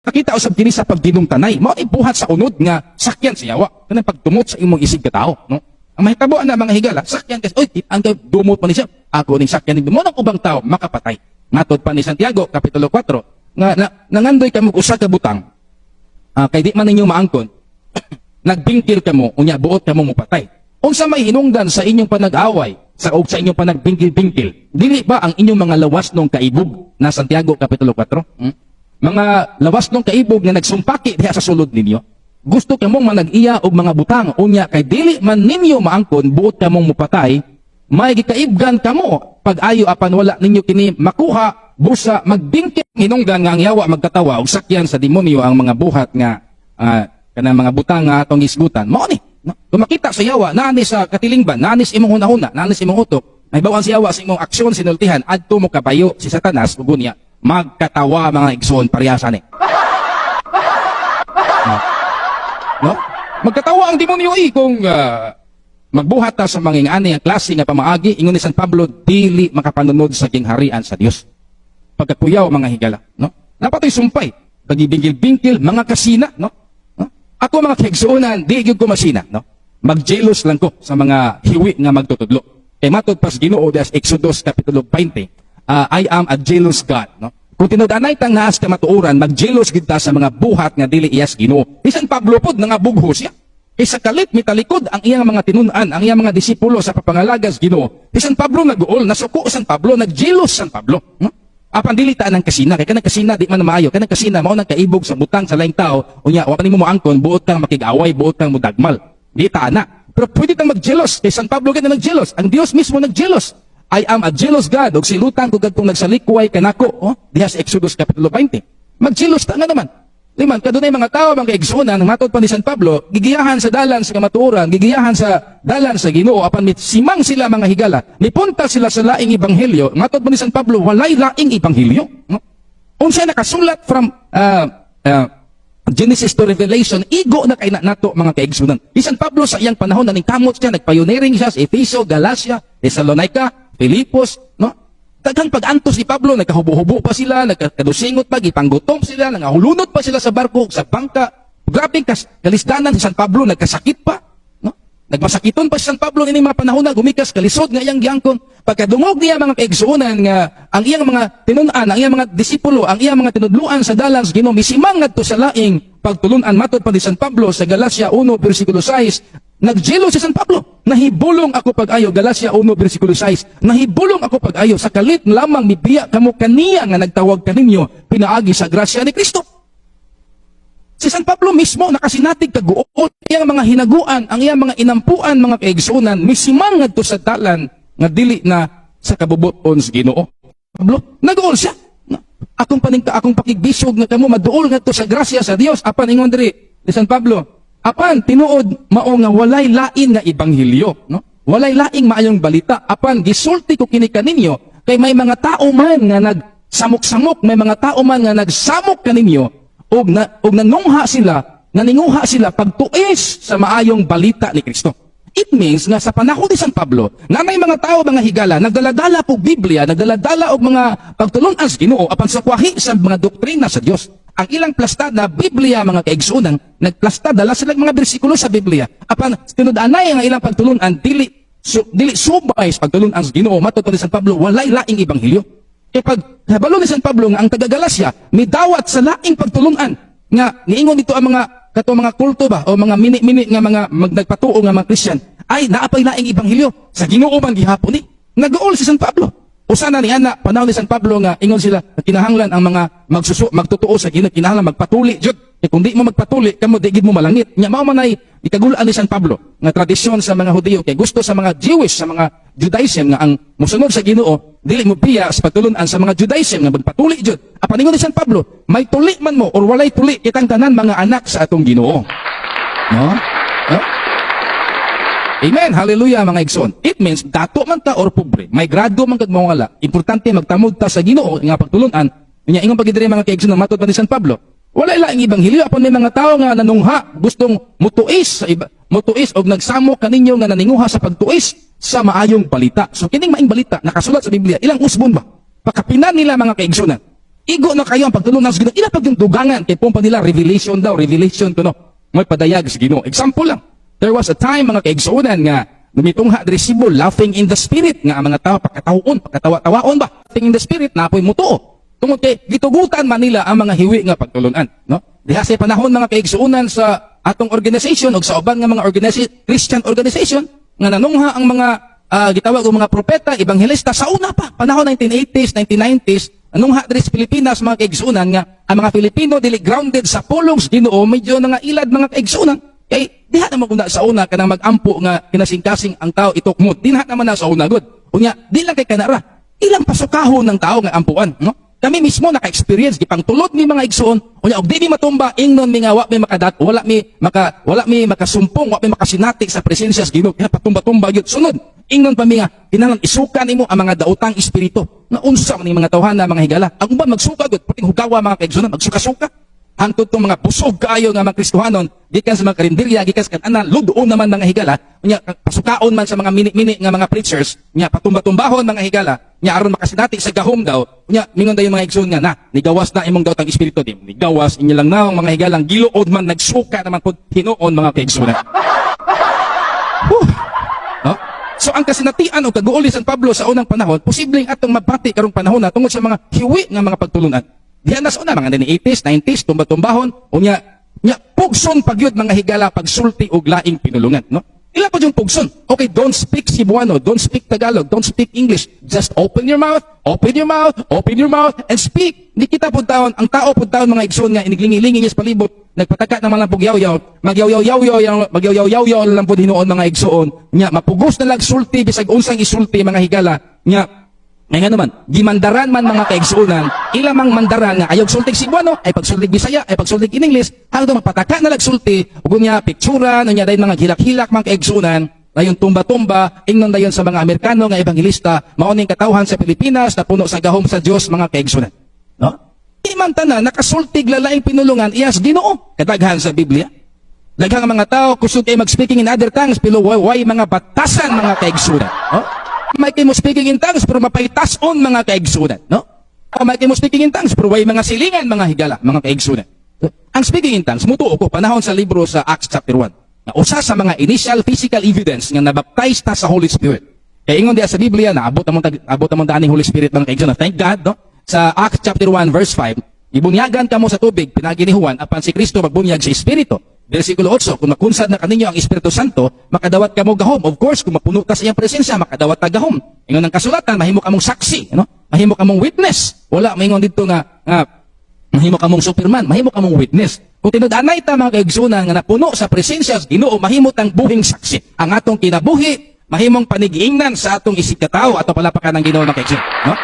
Nakita usab kini sa pagdinumtanay. Mao ni buhat sa unod nga sakyan sa yawa. Kanang pagdumot sa imong isig katao, no? Ang mahitabo na, mga higala, sakyan kasi, oy, ang dumot pa ni siya. Ako ning sakyan ni mo ng ubang tao makapatay. Matod pa ni Santiago kapitulo 4 nga na, nangandoy kamo usa ka butang kay di man ninyo maangkon, nagbingkil kamo, unya buot kamo mopatay. Unsa may hinungdan sa inyong panag-away sa og sa inyong panagbingkil-bingkil? Dili ba ang inyong mga lawas nung kaibog na Santiago kapitulo 4? Mga lawas nung kaibog nga nagsumpaki diha sa sulod ninyo. Gusto kamong manag-iya og mga butang, unya kay dili man ninyo maangkon, buot kamong mupatay. May gikaibgan kamo pag-ayo apan wala ninyo kini makuha, busa magbingkil. Hinungdan nga ang yawa magkatawa og sakyan sa demonyo ang mga buhat nga kanang mga butang nga atong hisgutan. Mao ni, no? Kung makita sa yawa naani sa katilingban, naani sa imong hunahuna, naani sa imong utok, may bawaan si yawa sa imong aksyon sinultihan, adto mo kabayo si Satanas ug unya magkatawa, mga igsoon, parehasa ni, no? No? Magkatawa ang demonyo eh kung magbuhat ta sa mga ingani ang klase nga pamaagi. Ingon ni San Pablo, dili makapanunod sa gingharian sa Dios. Pagkakuyaw, mga higala, no? Napatoy sumpay, pagibingkil-bingkil, mga kasina, no? No? Ako, mga kaigsuonan, di gyud ko masina, no? Mag-jealous lang ko sa mga hiwi nga magtutudlo. Kay matod pas Ginoo das Exodus kapitulo 20, "I am a jealous God," no? Kung tinud-anay tang naas kamatuoran, mag-jealous gid ta sa mga buhat nga dili iyas Ginoo. Bisan Pablo pod nangabugho siya. Kay sa kalit mitalikod ang iyang mga tinun-an, ang iyang mga disipulo sa papangalagas Ginoo. Si San Pablo nag-uol, nasuko San Pablo, nag-jealous San Pablo. No? Apan dili ta ng kasina, kay kanang kasina di man maayo, kanang kasina mao nang kaibog sa butang sa laing tao, unya wa pa nimo moangkon, buot kang makig-away, buot kang mudagmal. Di ta ana. Pero pwede kang mag-jealous, kay San Pablo gid na nag-jealous. Ang Dios mismo nag-jealous. "I am a jealous God, ug silutan ko kadtong nagsalikway kanako," oh, diha sa Exodus kapitulo 20. Mag-jealous ta nga naman. Liman, kadunay mga tao, mga kaigsuonan, matod pa ni San Pablo, gigiyahan sa dalan sa kamatuoran, gigiyahan sa dalan sa Ginoo, apan simang sila, mga higala, nipunta sila sa laing ebanghelyo. Matod pa ni San Pablo, walay laing ebanghelyo. No? Unsa nakasulat from Genesis to Revelation, igo na kay na nato, mga kaigsunan. Si San Pablo sa iyang panahon, naningkamot siya, nagpioneering siya sa Efeso, Galacia, Thessalonica, Filipos, no? Daghang pag-antos ni Pablo, nagkahubo-hubo pa sila, nagkadusingot pa, gipanggutom sila, nangahulunod pa sila sa barko, sa bangka. Grabe kas kalisdanan si San Pablo, nagkasakit pa. No? Nagmasakiton pa si San Pablo ini mga panahon na gumikas kalisod nga iyang giangkon. Pagkadungog niya, mga kaigsuonan, nga ang iyang mga tinun-an, ang iyang mga disipulo, ang iyang mga tinudluan sa dalan sa Ginoo misimang ngadto sa laing pagtulunan, matod pa ni San Pablo sa Galacia 1 bersikulo 6, nag-jealous si San Pablo. "Nahibulong ako pag-ayo," Galacia 1 bersikulo 6. "Nahibulong ako pag-ayo sa kalit lamang mibiya kamo kaniya nga nagtawag kaninyo pinaagi sa grasya ni Kristo." Si San Pablo mismo nakasinatig kaguol iyang mga hinaguan, ang iyang mga inampuan, mga kaigsuonan, misimang ngadto sa dalan nga dili na sa kabubuton sa Ginoo. Pablo, nag-uol siya. Akong paningka, akong pakigbisog nga kamo maduol ngadto sa grasya sa Dios. Apan ingon diri ni San Pablo, apan tinuod mao nga walay lain nga ebanghelyo, no? Walay laing maayong balita. Apan gisulti ko kini kaninyo kay may mga tao man nga nagsamok-samok, may mga tao man nga nagsamok kaninyo ug nanungha sila, naninguha sila pagtuis sa maayong balita ni Kristo. It means nga sa panahon ni San Pablo, na may mga tao, mga higala, nagdaladala po Biblia, nagdaladala og mga pagtulunan sa Ginoo apan sakwahi sa mga doktrina sa Dios. Ang ilang plasta na Biblia, mga kaigsuonan, nagplasta dala sila mga bersikulo sa Biblia. Apan tinud-anay ang ilang pagtulunan dili subay sa pagtulunan sa Ginoo. Matod pa ni San Pablo, walay laing ebanghelyo. Kay pag kabalo ni San Pablo nga ang taga-Galacia midawat sa laing pagtulunan nga niingon dito ang mga kato mga kulto ba o mga mini-mini nga mga nagpatuo nga mga Christian ay naapay laing ebanghelyo sa Ginoo man gihapon ni. Nag-uol si San Pablo. Usa na ni ana panahon ni San Pablo nga ingon sila kinahanglan ang mga magsusu magtotoo sa Ginoo kinahanglan magpatuli jud. Kay kung di mo magpatuli kamo, di gid mo malangit. Nya mao man ay ikagulaan ni San Pablo nga tradisyon sa mga Hudiyo kay gusto sa mga Jewish, sa mga Judaism, nga ang mosunod sa Ginoo dili mo biya sa pagtulunan sa mga Judaism nga magpatuli jud. Apan ingon ni San Pablo, may tuli man mo or walay tuli, kitang tanan mga anak sa atong Ginoo. No? No? Amen. Hallelujah, mga igsoon. It means dato man ta or pobre, may grado man kag mawala. Importante magtamod ta sa Ginoo nga pagtulunan. Nya ingon pag diri, mga kaigsoon, matod pa ni San Pablo, walay laing ebanghelyo apan may mga tao nga nanungha, gustong mutuis sa iba, mutuis og nagsamok kaninyo nga naninguha sa pagtuis sa maayong balita. So kining maayong balita nakasulat sa Biblia, ilang usbon ba? Pakapinan nila, mga kaigsunan. Igo na kayo ang pagtulungan sa Ginoo. Ila pag yung dugangan kay pumpa nila revelation daw, revelation kuno. May padayag sa Ginoo. Example lang. There was a time, mga kaigsuonan, nga numitungha diri Cebu, laughing in the spirit, nga ang mga tao pakatawaon, pakatawa-tawaon ba? Laughing in the spirit na po'y mutuo. Tungod kay gitugutan man nila ang mga hiwi nga pagtulunan, no? Diha sa panahon, mga kaigsuonan, sa atong organization o sa uban nga mga organization, Christian organization nga nanungha ang mga gitawag og mga propeta, ebanghelista sa una pa, panahon 1980s, 1990s, nanungha diri sa Pilipinas, mga kaigsuonan, nga ang mga Pilipino dili grounded sa pulong sa Ginoo, medyo nangailad, mga kaigsuonan. Kay diha naman kuna sa una kanang mag-ampo nga kinasing-kasing ang tao itukmod. Dinha naman na sa una gud. Unya, di lang kay kanara. Ilang pasukahon ng tao nga ampuan, no? Kami mismo naka-experience gipangtulod ni mga igsoon. Unya og di mi matumba, ingnon mi nga wa mi makadat, wala mi makasumpong, wa mi makasinati sa presensya sa Ginoo. Kaya patumba-tumba gyud sunod. Ingnon pa mi nga kinahanglan isuka nimo ang mga daotang espiritu. Nga unsa man ning mga tawhana, mga higala. Ang uban magsuka gud, puting hugawa, mga kaigsuonan, magsuka-suka. Hangtod tong mga busog kaayo nga mga Kristohanon, gikan sa mga karinderya, gikan sa kananan, ludoon naman, mga higala, unya pasukaon man sa mga mini-mini nga mga preachers, nya patumba-tumbahon, mga higala, nya aron makasinati sa gahom daw, unya mingon dayon mga igsoon nga na, nigawas na imong daotang espiritu, di nigawas inyo lang naong, mga higalang giluod man, nagsuka naman pud hinuon, mga kaigsuonan. Whew. No? So ang kasinatian o kaguol ni San Pablo sa unang panahon, posibleng atong mabati karong panahon na tungod sa mga hiwi nga mga pagtulunan. Diyan na sa una, mga 1980s, 90s, tumba-tumbahon, unya, nya, pugson pagyud, mga higala, pagsulti og laing pinulungan, no? Ila pa yung pugson. Okay, don't speak Cebuano, don't speak Tagalog, don't speak English. Just open your mouth, open your mouth, open your mouth, and speak. Di kita pud taon, ang tao pud taon, mga igsoon, nga iniglingi-lingi sa palibot, nagpataka ng mga pugyaw-yaw, magyaw-yaw-yaw, magyaw-yaw-yaw lang pud hinuon, mga igsoon. Nya, mapugos na lang sulti, bisag unsang isulti, mga higala. Nya, ngay nga naman, gimandaran man, mga kaigsuonan, ilamang mandaran nga ayaw sultig Cebuano, ay pagsultig Bisaya, ay pagsultig in English, hanggang magpataka na sulti, ug unya pictura, unya dayon mga hilak-hilak, mga kaigsuonan, dayon tumba-tumba, ingnon dayon sa mga Amerikano nga ebanghelista, mao ning katawhan sa Pilipinas na puno sa gahom sa Dios, mga kaigsuonan. No? Di man tanan nakasultig lalaing pinulungan iyas Ginoo, kadaghan sa Biblia. Daghang mga tao kusog kay mag-speaking in other tongues pero way mga batasan, mga kaigsuonan. No? May kay mo speaking in tongues pero mapaytas-on, mga kaigsuonan, no? O may kay mo speaking in tongues pero way mga silingan, mga higala, mga kaigsuonan. Ang speaking in tongues, mutuo ko panahon sa libro sa Acts chapter 1. Na usa sa mga initial physical evidence nga nabaptize ta sa Holy Spirit. Kaya ingon diya sa Biblia na abot among daaning Holy Spirit, mga kaigsuonan. Thank God, no? Sa Acts chapter 1 verse 5, "Ibunyagan kamo sa tubig pinagi ni Juan, apan si Kristo magbunyag sa Espiritu." Versikulo 8, "Kung makunsad na kaninyo ang Espiritu Santo, makadawat kamo gahom." Of course, kung mapuno ka sa iyang presensya, makadawat ta gahom. Ingon ang kasulatan, mahimo kamong saksi, no? Mahimo kamong witness. Wala maingon dito nga mahimo kamong Superman, mahimo kamong witness. Kung tinud-anay ta, mga kaigsunan, nga napuno sa presensya sa Ginoo, mahimo tang buhing saksi. Ang atong kinabuhi, mahimong panigiingnan sa atong isig katao ato palapakan ng Ginoo, mga kaigsunan, no?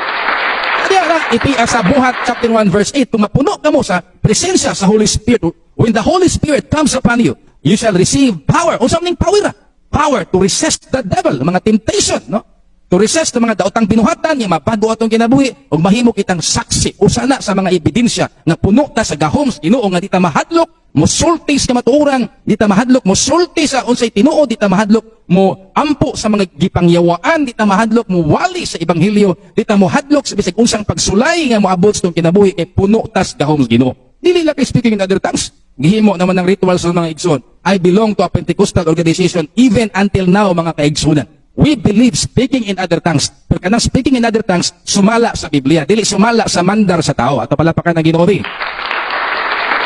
Kaya ra iti sa Buhat chapter 1 verse 8, kung mapuno kamo sa presensya sa Holy Spirit, when the Holy Spirit comes upon you, you shall receive power. Unsa man ning power? Ah? Power to resist the devil, mga temptation, no? To resist ang mga daotang binuhatan, nga mabago atong kinabuhi, ug mahimo kitang saksi. Usa na sa mga ebidensya nga puno ta sa gahom sa Ginoo nga di ta mahadlok mosulti sa kamatuoran, di ta mahadlok mosulti sa unsay tinuod, di ta mahadlok mo ampo sa mga gipangyawaan, di ta mahadlok mo wali sa ebanghelyo, di ta mohadlok sa bisag unsang pagsulay nga moabot sa atong kinabuhi kay puno tas gahom sa Ginoo. Dili lang kay speaking in other tongues. Gihimo naman ng ritual sa mga igsoon. I belong to a Pentecostal organization even until now, mga kaigsunan. We believe speaking in other tongues. Pero kanang speaking in other tongues, sumala sa Biblia. Dili sumala sa mandar sa tao. Ato palapakan ng Ginoo.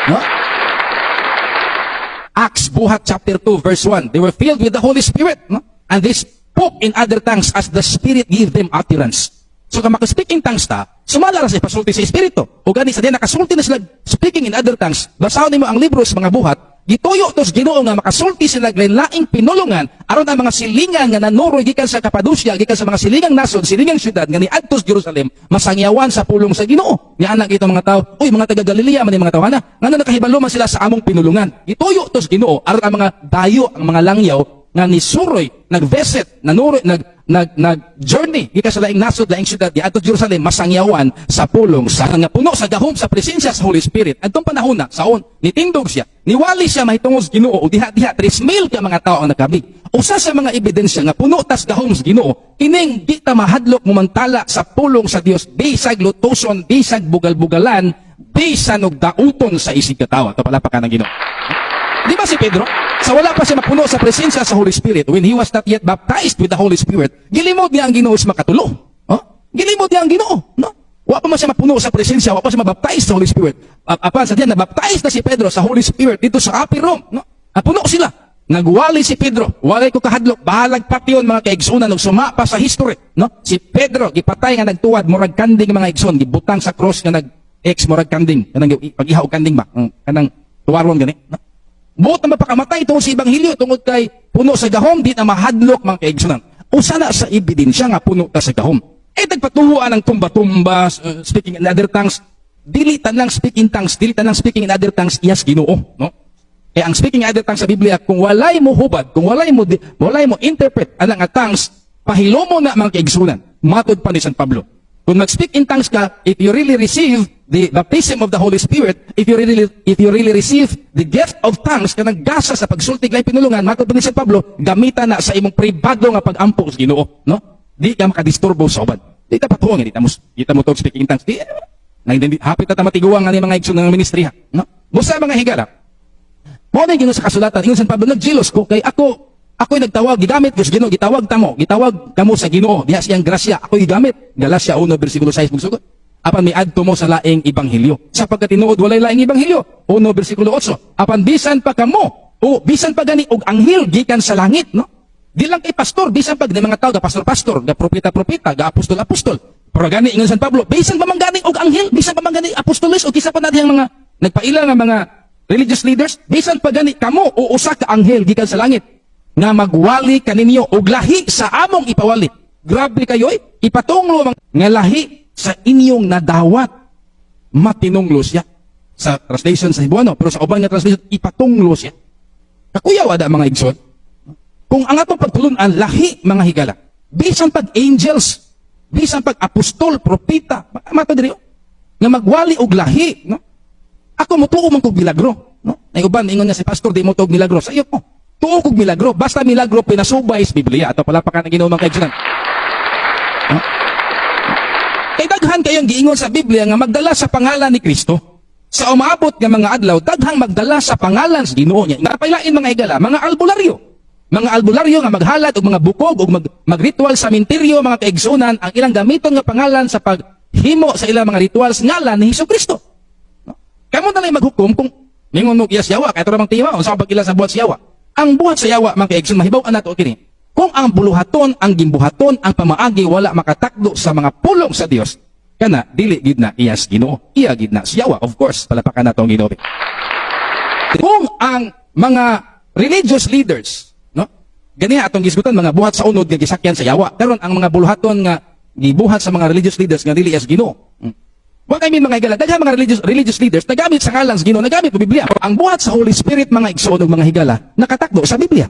No? Acts, Buhat chapter 2 verse 1. They were filled with the Holy Spirit. No? And they spoke in other tongues as the Spirit gave them utterance. So kung maka-speak in tongues ta, sumala ra sa pasulti sa Espiritu. O gani sa diya nakasulti na sila speaking in other tongues, basahon nimo ang libro sa mga Buhat, gituyo tos Ginoo nga makasulti sila lain pinulungan aron ang mga silingan nga nanuroy gikan sa Cappadocia, gikan sa mga silingang nasod, silingang syudad nga niadto sa Jerusalem, masangyawan sa pulong sa Ginoo. Nga anak ito mga tao, uy, mga taga Galilea man yung mga tawhana, ngano nakahibalo man sila sa among pinulungan? Gituyo tos Ginoo aron ang mga dayo, ang mga langyaw nga nisuroy, nag-visit, nanuroy, nag nag nag journey gikan sa laing nasod, laing syudad diadto Jerusalem, masangyawan sa pulong sa nga puno sa gahom sa presensya sa Holy Spirit. Adtong panahon na saon nitindog siya, niwali siya mahitungod sa Ginoo ug diha diha 3,000 ka mga tao ang nakabig. Usa sa mga ebidensya nga puno tas gahom sa Ginoo, kining di ta mahadlok mumantala sa pulong sa Dios, bisag lutuson, bisag bugal-bugalan, bisan og dauton sa isig katawo. Ito palakpakan ang Ginoo. Di ba si Pedro? Sa wala pa siya mapuno sa presensya sa Holy Spirit, when he was not yet baptized with the Holy Spirit, gilimod niya ang Ginoo sa makatulo. Oh? Gilimod niya ang Ginoo, no? Wa pa man siya mapuno sa presensya, wa pa siya mabaptize sa Holy Spirit. Apan sa diyan, nabaptize na si Pedro sa Holy Spirit dito sa upper room, no? Ah, puno sila. Nagwali si Pedro, walay ko kahadlok, bahalag patyon, mga kaigsunan, ug suma pa sa history, no? Si Pedro gipatay nga nagtuwad murag kanding, mga igsoon, gibutang sa cross nga nag ex murag kanding, kanang pag-ihaw kanding ba, kanang tuwaron gani, no? Buot na mapakamatay tungod sa ebanghelyo, tungod kay puno sa gahom, di na mahadlok, mga kaigsunan. Usa na sa ebidensya nga puno ta sa gahom. Eh nagpatuhuan ang tumba-tumba, speaking in other tongues, dili tanang speak in tongues, dili tanang speaking in other tongues iyas Ginoo, no? Kaya ang speaking in other tongues sa Biblia, kung walay mo hubad, kung walay mo interpret anang nga tongues, pahilomo na, mga kaigsunan. Matod pa ni San Pablo. Kung mag-speak in tongues ka, if you really receive the baptism of the Holy Spirit, if you really receive the gift of tongues, kanang gasa sa pagsulti laing pinulungan, matod pa ni San Pablo, gamita na sa imong pribado nga pag-ampo sa Ginoo, no? Di ka makadisturbo sa uban. Di ta patuong, di ta mo talk speaking in tongues. Di, nang hapit na ta matiguang nga ni mga igsoon ng ministry ha, no? Busa, mga higala, mao na yung sa kasulatan, ingon San Pablo, nagjilos ko kay ako, ako'y nagtawag, gigamit ko sa Ginoo, gitawag tamo, gitawag kamo sa Ginoo, diha siyang grasya, ako'y gigamit. Galacia 1 versikulo 6 mugsugod. Apan miadto mo sa laing ebanghelyo. Sapagkat tinuod walay laing ebanghelyo. 1 versikulo 8. Apan bisan pa kamo, o bisan pa gani og anghel gikan sa langit, no? Di lang kay pastor, bisan pa gani mga tao, ga pastor-pastor, ga propeta-propeta, ga apostol-apostol. Pero gani ingon San Pablo, bisan pa man gani og anghel, bisan pa man gani apostoles o kisa pa na dihang mga nagpaila nga mga religious leaders, bisan pa gani kamo o usa ka anghel gikan sa langit nga magwali kaninyo og lahi sa among ipawali. Grabe kayo eh. Ipatunglo nga lahi sa inyong nadawat. Matinunglo siya. Sa translation sa Cebuano, pero sa uban nga translation, ipatunglo siya. Kakuyaw ada, mga igsoon. Kung ang atong pagtulunan lahi, mga higala, bisan pag angels, bisan pag apostol, propeta, mato diri oh, nga magwali og lahi, no? Ako motuo man kog milagro, no? Nay uban ingon nga si pastor di mo tuog milagro. Sa iyo ko. Tuo kog milagro, basta milagro pinasubay sa Biblia. Ato palakpakan ang Ginoo, mga kaigsunan. No? Kay daghan kayong giingon sa Biblia nga magdala sa pangalan ni Kristo. Sa umaabot nga mga adlaw, daghang magdala sa pangalan sa Ginoo niya. Napailain, mga higala, mga albularyo. Mga albularyo nga maghalad og mga bukog og magritual sa minteryo, mga kaigsunan, ang ilang gamiton nga pangalan sa paghimo sa ilang mga rituals, ngalan ni Hesus Kristo. No? Kamo na lang maghukom kung ningon mo iyas yawa, kay ito ramang tema, unsa ka pag-ila sa buhat sa yawa. Ang buhat sa yawa, mga kaigsoon, mahibaw nato kini. Kung ang buluhaton, ang gimbuhaton, ang pamaagi wala makatakdo sa mga pulong sa Dios, kana dili gid na iyas Ginoo. Iya gid na sa yawa, of course, palakpakan nato ang Ginoo. Kung ang mga religious leaders, no? Ganiha atong gisgutan mga buhat sa unod nga gisakyan sa yawa. Karon ang mga buluhaton nga gibuhat sa mga religious leaders nga dili iyas Ginoo. Wa kay mga higala, daghan mga religious leaders nagamit sa ngalan sa Ginoo, nagamit mo Biblia. Ang buhat sa Holy Spirit, mga igsoon ug mga higala, nakatakdo sa Biblia.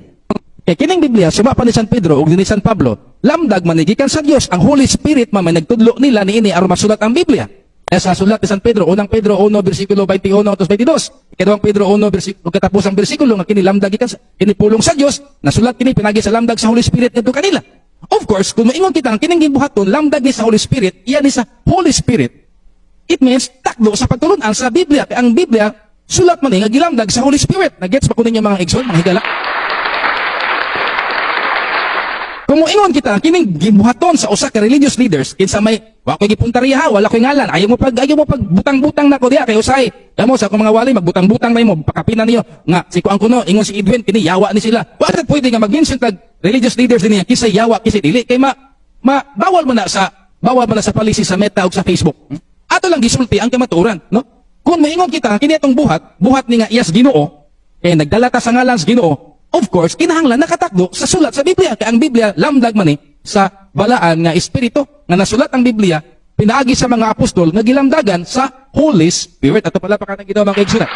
Kay kining Biblia, suma pa ni San Pedro ug ni San Pablo, lamdag man ni gikan sa Dios. Ang Holy Spirit man may nagtudlo nila niini aron masulat ang Biblia. Kaya sa sulat ni San Pedro, unang Pedro 1 versikulo 21 to 22, ikaduhang Pedro 1 versikulo katapusang bersikulo nga kini lamdag gikan sa kini pulong sa Dios, nasulat kini pinagi sa lamdag sa Holy Spirit ngadto kanila. Of course, kung moingon kita ang kining gibuhaton lamdag ni sa Holy Spirit, iya ni sa Holy Spirit. It means takdo sa pagtulunan sa Biblia. Kaya ang Biblia, sulat man ni nga gilamdag sa Holy Spirit. Nagets ba ko ninyo, mga igsoon, mga higala? Kung moingon kita, kining gibuhaton sa usa ka religious leaders, kinsa may wa koy gipuntariya ha, wala koy ngalan, ayaw mo pag butang-butang na ko diha kay usay. Kamo sa akong mga wali magbutang-butang na imo, pakapina niyo nga si kuang kuno ingon si Edwin kini yawa ni sila. Wa ta pwede nga mag-mention tag religious leaders dinhi kinsa yawa, kinsa dili, kay ma, ma bawal man na sa policy sa Meta ug sa Facebook. Ato lang gisulti ang kamatuoran, no? Kung moingon kita kini atong buhat, buhat ni nga iyas Ginoo, kay nagdala ta sa ngalan sa Ginoo, of course, kinahanglan nakatakdo sa sulat sa Biblia. Kay ang Biblia, lamdag man ni sa balaan nga espiritu nga nasulat ang Biblia pinaagi sa mga apostol nga gilamdagan sa Holy Spirit. Ato palakpakan ang Ginoo, mga kaigsunan.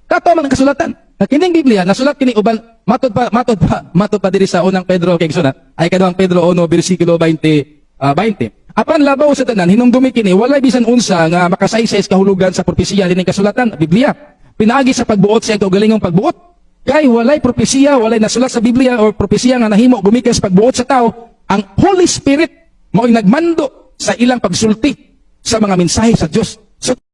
Kato man ang kasulatan. Na kining Biblia nasulat kini uban matod pa diri sa unang Pedro kay igsoon, ay kaduhang Pedro 1 bersikulo 20 20. Apan labaw sa tanan, hinumdumi kini, walay bisan unsa nga makasaysay sa kahulugan sa propesiya dining kasulatan, Biblia. Pinaagi sa pagbuot sa iyang kaugalingong pagbuot. Kay walay propesiya, walay nasulat sa Biblia or propesiya nga nahimo gumikan sa pagbuot sa tao, ang Holy Spirit mao'y nagmando sa ilang pagsulti sa mga mensahe sa Dios. So